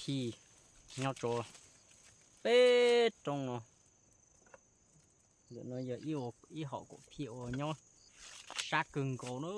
phij nyob rau peb roob no. Ntawm no yog ib hom kuam phij uas nyob sab kawg nkaus na.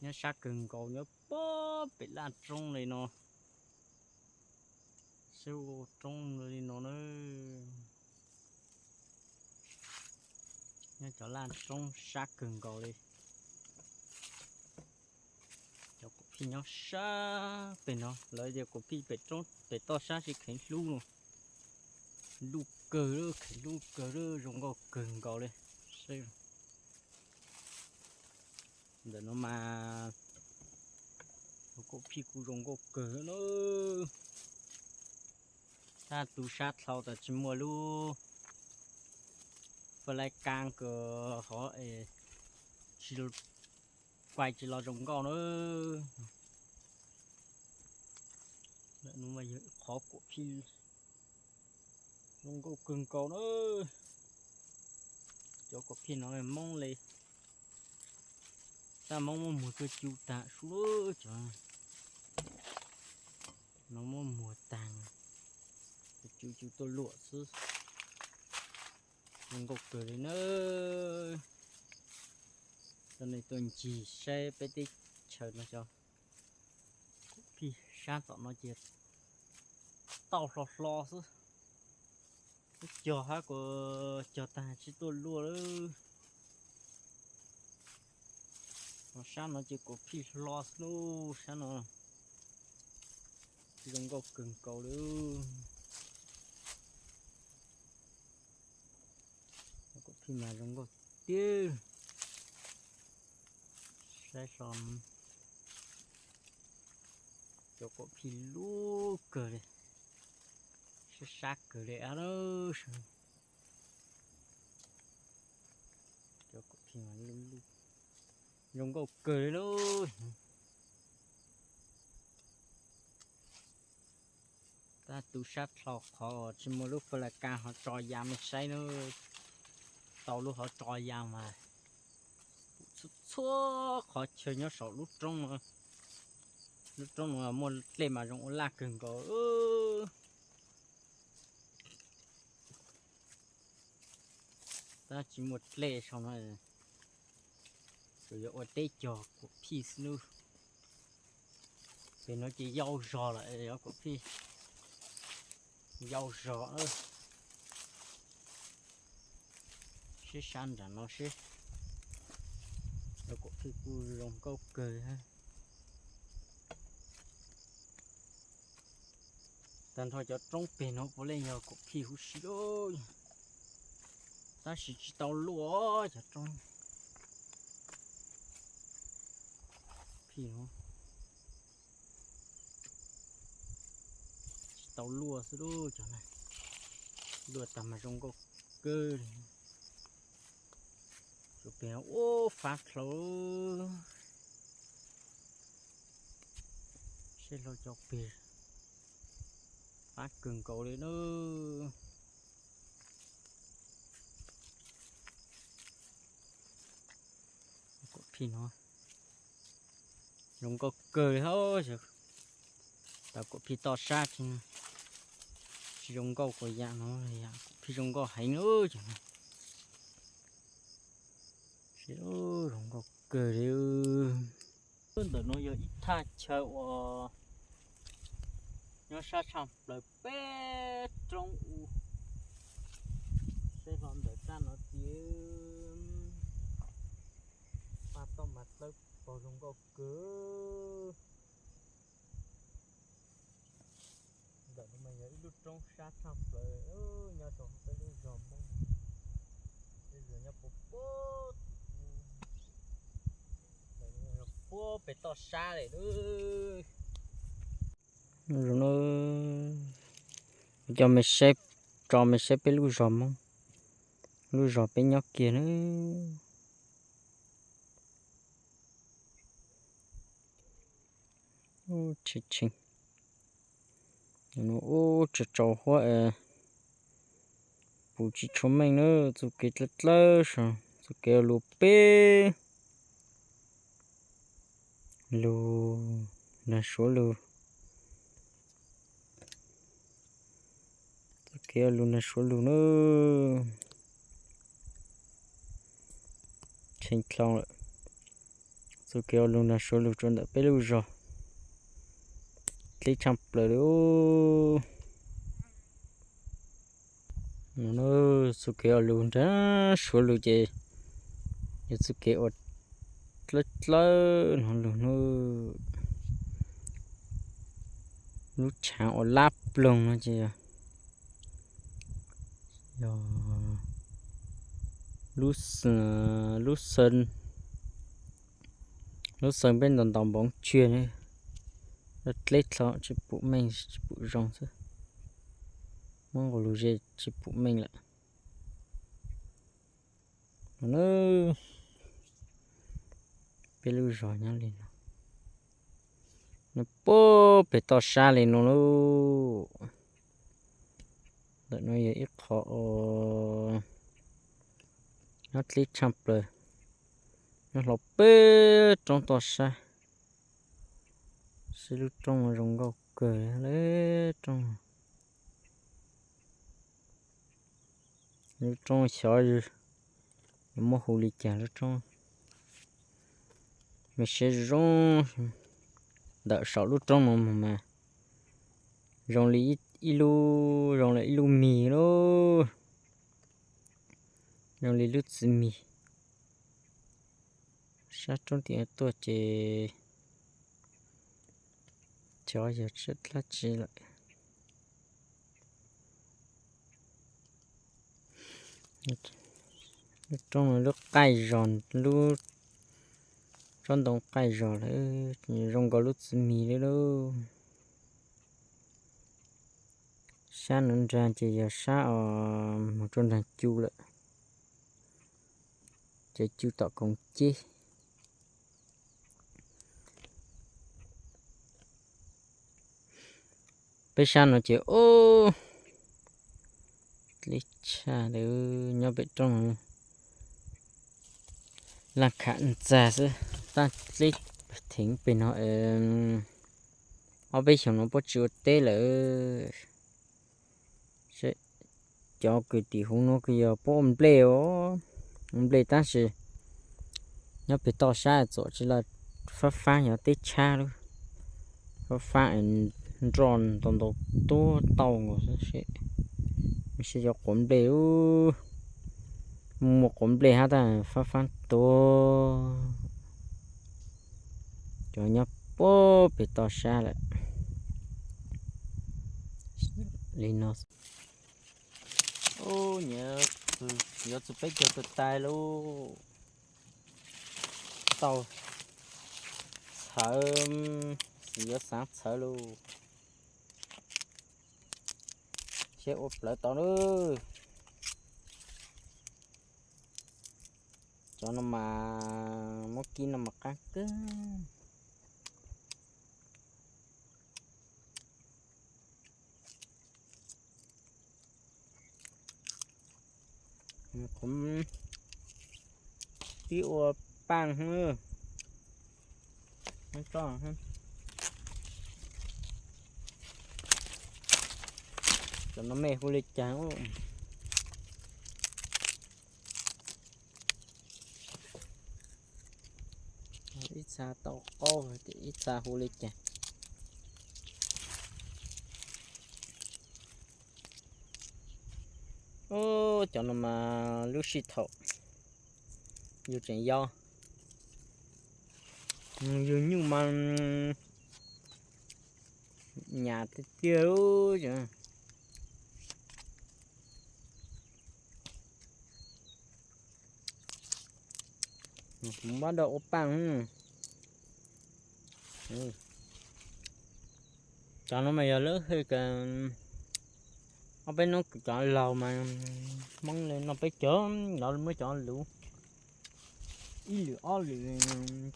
Nyob sab kawg nkaus, nyob pem laj roob li no. Sab roob li no na. Nyob cov laj roob sab kawg nkaus li. Cov kuam phij nyob sab pem no, lawv tias kuam phij pem roob pem toj sab tsis kheev hlub no. Luj kawg, kheev luj kawg, zoo nkauj kawg nkaus li. Ntawm no mas kuam phij kuj zoo nkauj kawg na. Tab tu sab dhau tas tsis muaj lub flash cam kws hov es tsis, kuam tsis los zoo nkauj na. Ntawm no mas yog qhov kuam phij zoo nkauj kawg nkaus na. Cov kuam phij no Hmoob li, tab Hmoob muab muag tuaj cu tag su lawm cov no, muab muag tag, cu cu tuaj luam xwb. Zoo nkauj kawg li na. Coj nej tuaj ncig saib peb teb chaws no cov kuam phij sab tom no ces tauj hlo hlo xwb. Lub cog hab kuj cog tag tsis tuaj luaj lawm. Ho sab no ces kuam phij hlo xwb lauj, sab no zoo nkauj kawg nkaus li. Kuam phij mas zoo nkauj tiag. Saib hlo, cov kuam phij luj kawg li, sab sab kawg li a. Cov kuam phij mas zoo nkauj kawg li lauj. Tab tu sab dhau qhov tsis muaj lub flash cam hov tso ya mej saib na. Tau lub hov tso ya mas pum txhua txhua qhov chaw nyob saum lub roob no. Lub roob no muaj dlej mas zoo ua laj kawg nkaus. Tab tsis muaj dlej saum no, tsuas yog ua teb cog kuam phij xwb nawb. Pem no ces yau zog lawm, yog kuam phij yau zog. Seb sab nram no seb, yog kuam phij kuj zoo nkauj kawg. Tag nrho cov roob pem no puav leej yog kuam phij huv si lawm, tab sis tsis tau luaj cov roob phij no. Tsis tau luaj xwb lauj cov na, luaj tag mas zoo nkauj kawg li. Tus pem ub fab dlhau, seb hlo cov pem fab kawg nkaus li na. Kuam phij no zoo nkauj kawg li hab. Tau kuam phij toj sab tsis, tsis zoo nkauj kuv yam no, yam kuam phij zoo nkauj heev lawm cov no. Zoo nkauj kawg li. Ntawm no yog ib thaj chaw uas nyob sab tshaj plaws peb roob u. Seb hlo ntawm sab no ces paj toj mas dawb paug zoo nkauj kawg. Ntawm no mas yog ib lub roob sab tshaj plaws nyob rau peb lub zos Hmoob, peb zos nyob puag puag tim ub, puag pem toj sab lawm. Zoo no, coj mej saib, tso mej saib peb lub zos Hmoob, lub zos peb nyob kiag na. Ub, tshee tshee, ub, tsaus tsaus huab es pum tsis tshua meej na, txuj kev dlawb dlawb saum, txuj kev lus peb lug nag suav lug kev ua lug nrog Suav lug na. Tshee dlhau lawm. Txuj kev ua lug nrog Suav lug rua ntawm peb lub zog. Dleb tshaj plaws li. Txuj kev ua lug nrog Suav lug ces yog txuj kev ua dlawb dlawb no lug na. Lub tshaav uas lab ploog no ces yog, yog lub, lub xeev, lub xeev peb ntaus ntaus npoo tshiab ne, dleb dlhau tsis pum meej tsis pum zoo xwb. Muab nqus lug ze tsis pum meej lawm. Peb lub zog nyob li no, nyob puag pem toj sab li no lauj. Ntawm no yog ib qho uas nyob dleb tshaj plaws, nyob hlo pem roob toj sab. Saib lub roob no zoo nkauj kawg li roob. Lub roob xyov yuav muab hu li cas lub roob. Mej saib zoo, ntawm saum lub roob no mas zoo li ib lub, zoo li ib lub mis lauj, zoo li lub txiv mis. Sab roob tim tuaj ces xyov yog dab tsi lawm. Lub roob no lub qaij zog, lub tsob ntoo qaij zog lawm, zoo nkaus lub txiv mis li lauj. Sab nuav nraag ces yog sab os, moog rua nraag cu lawm, ces cu tom koom ceb. Peb sab no ces ub, dleb tshaj, nyob pem roob laaj kham ntxag xwb, taab dleb theev peg no. Ob peb xyoos no puab tsi ua teb lawm. Cov kws tim huv nuav kws yog puab ua nplej os, ua nplej tab sis nyob peg toj sab txuam tsi laj, faab faab yog teb tshab lub, faab faab nroj ntau ntau tuab tau nkaus xwb. Saib cov quav nplej, muaj quav nplej hab tab faab faab tuab. Cov nyob puag peg toj sab lawm li no. Ub, yuav txug peb caug tag tag lauj. Tau txhawv, xwm yuav xaav txhawv lauj. Seb ua plawv tau lauj. Cov no mas muab kib no mas qaab kawg. Pib ua paaj. Cov no mej hu li cas? Ib txha tau qaub, ib txha hu li cas. Cov no mas lub sij thaum yug tseem yau, yug nyuj mas nyam tiag tiag lub. Kuv npaj dua ua paaj. Cov no mas yog lub hwj kws ob peb nub kws cov laug mas Hmoob le noj peb caug, lawv muab cov luv ib lwm ob lwm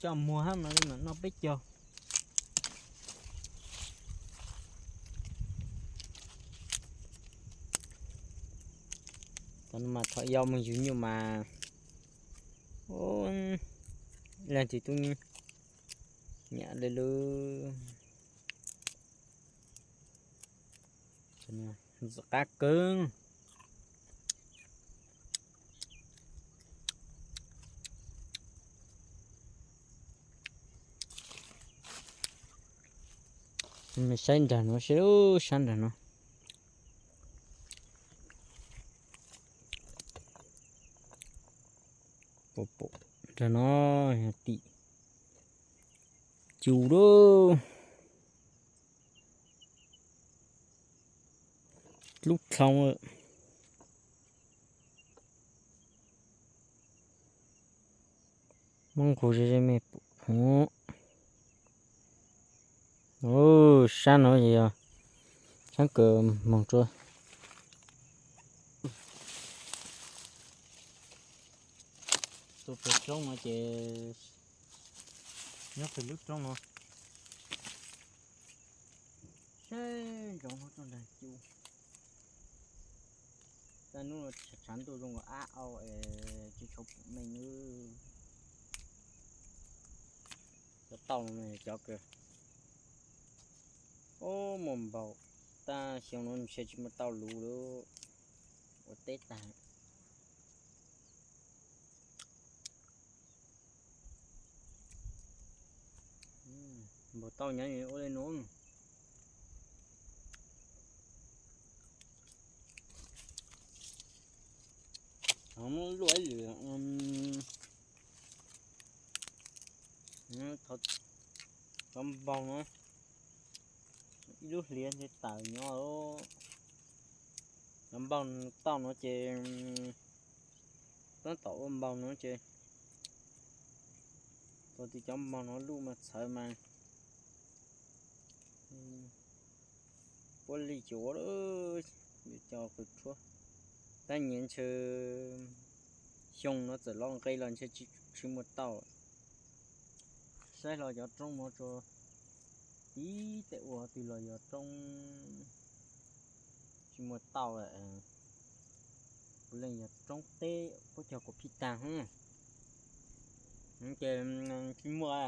coj muag hab mas le mas noj peb caug. Cov no mas thaum yau moog yug nyuj mas, leej twg tub nyam le lub. Ntxim qab kawg. Saib nrag no seb, sab nrag no. Pom pom nrag no, tim cu lawm. Lub dlhau lawm. Muab nqus ze ze me pum. Sab no ces yog sab kawg moog tsuas. Tus pem roob no ces nyob pem lub roob no. Seb ntsoov hnub tuaj nrag cu. Tag hnub no tshav ntuj zoo nkaus ab au es tsis tshua pum meej. Cov tauj no cov kawg. Ub, muaj npaum, tag xyoo no ntshe tsis muaj tauj luv lawm. Ua teb tag. Npaum tauj nyob ua li nuav. Muab luaj ib lwm. Cov npaug no ib lub hliav ntshe tawm nyob. Cov npaug tauj no ces tab tom ua npaug no ces tau tus cov npaug no luj mas txhawv mas puab li cuav lawm. Cov qws rhuab tab nyias ntshe xyoo no txawm los nqe los ntshe tsis muaj tauj. Saib hlo cov roob no tsuas tib tej ua twg los yog roob tsis muaj tauj. Puav leej yog roob teb puab cog kaum phij tag. Ces tsis muaj,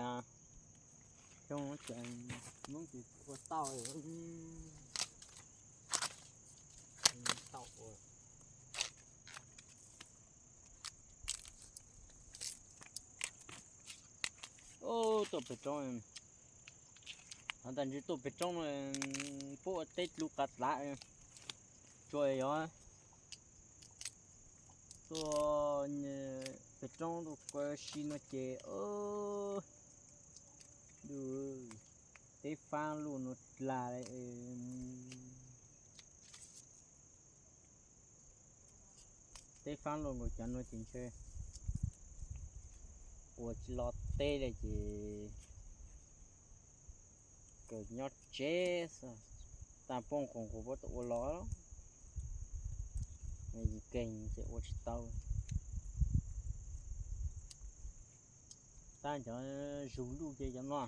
xyoo ces Hmoob ces ua tauj, tauj ua. Tuaj pem roob, hov tas ntsws tuaj pem roob no puab ua teb dlub qav dlav, tsuas yog tuaj pem roob rau kua si no ces teb faab luaj nuav dlaag. Teb faab luaj nkaus cov nuav ces ntshe ua tsis lo teb li ces kawg nyob tsev xwb, taag puab nqus nqus puab tau ua los, keeg ces ua tsis tau. Tab cov zug luj ces cov no,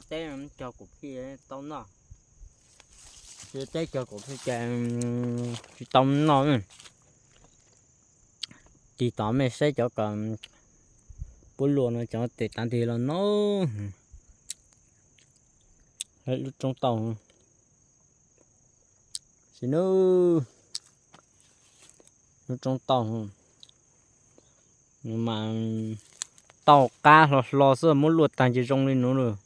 teb cog kaum phij tau noj, teb cog kaum phij ces tsis tau noj. Tig tom mej saib cov kom puab luaj no cov tes tav nteg los no, lub roob tauj, lub roob tauj mas tauj qab hlo hlo xwb, muab luaj taag ces zoo li nuav lawm.